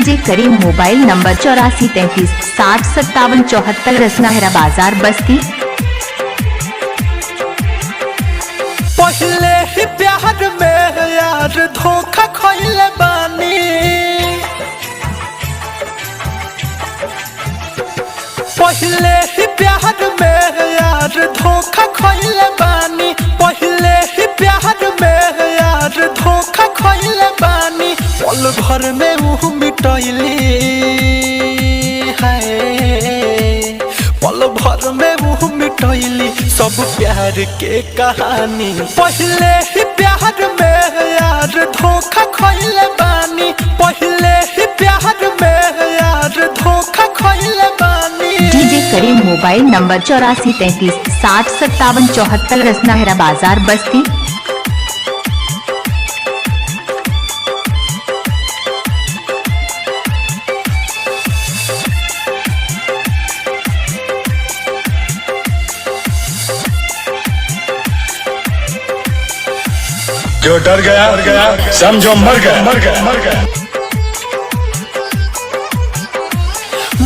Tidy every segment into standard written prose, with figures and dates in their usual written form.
DJ करीम mobile number 84 33 60 57 74 रसनहरा बाजार बस्ती। पहले ही प्यार में यार धोखा खइले बानी, पहले ही प्यार में यार धोखा खइले बानी, पहले ही प्यार में यार धोखा खइले बानी। पल भर में मुँह मिटैली है, पल भर में मुँह मिटैली सब प्यार के कहानी। पहले ही प्यार में यार धोखा खइले बानी, पहले ही प्यार में यार धोखा खइले बानी। डीजे करीम मोबाइल नंबर 84 33 60 57 74 रसनहरा बाजार बस्ती। जो डर गया समझो मर गया, मर गया, मर गया।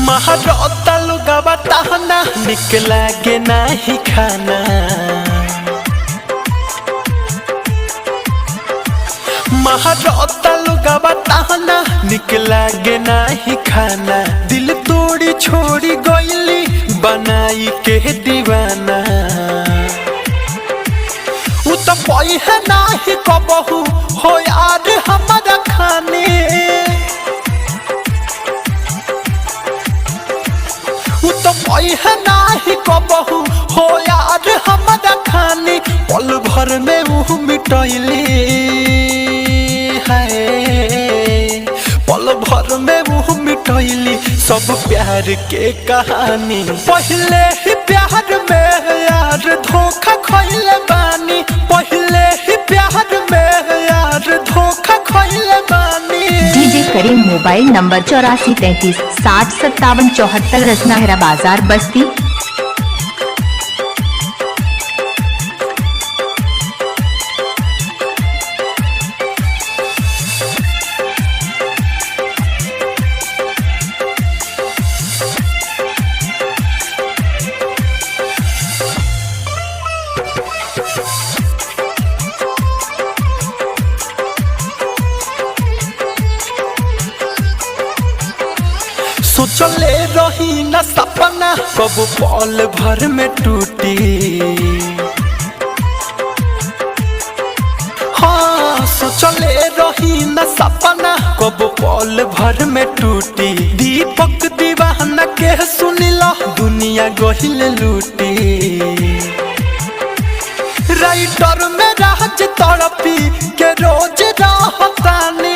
महारता लुगावा ताहना निकला के नाही खाना, महारता लुगावा ताहना निकला के नाही खाना। दिल तोड़ी छोड़ी गईली बनाई के दीवाना, उ तो पई है नाही कबहू हो यार हमारा खाने। उ तो पई है नाही कबहू हो यार हमारा खाने। पल भर में मुँह मिटैली है, पल भर में मुँह मिटैली सब प्यार के कहानी। पहले ही प्यार में यार धोखा खइले बानी, पहले ही प्यार में यार धोखा खइले बानी। डीजे करीम मोबाइल नंबर 84 33 60 57 74 रसनहरा बाजार बस्ती। सोचले रही न सपना कब पल भर में टूटी, हाँ सोचले रही न सपना कब पल भर में टूटी। दीपक दीवाना के सुनिला दुनिया गहिल लूटी, राइटर में राज तड़पी के रोज रहतानी।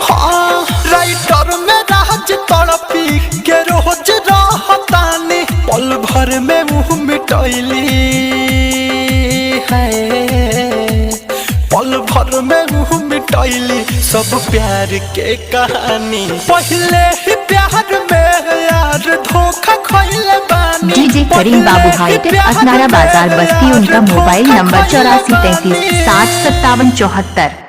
हाँ राइटर में राज तड़पी के रोज रहतानी। पल भर में मुँह मिटैली है, पल भर में मुँह मिटैली सब प्यार के कहानी। पहले ही प्यार में यार धोखा खइले बानी। डीजे करीम बाबू हाईटेक असनारा बाजार बस्ती। उनका मोबाइल नंबर 84 33 60 57 74।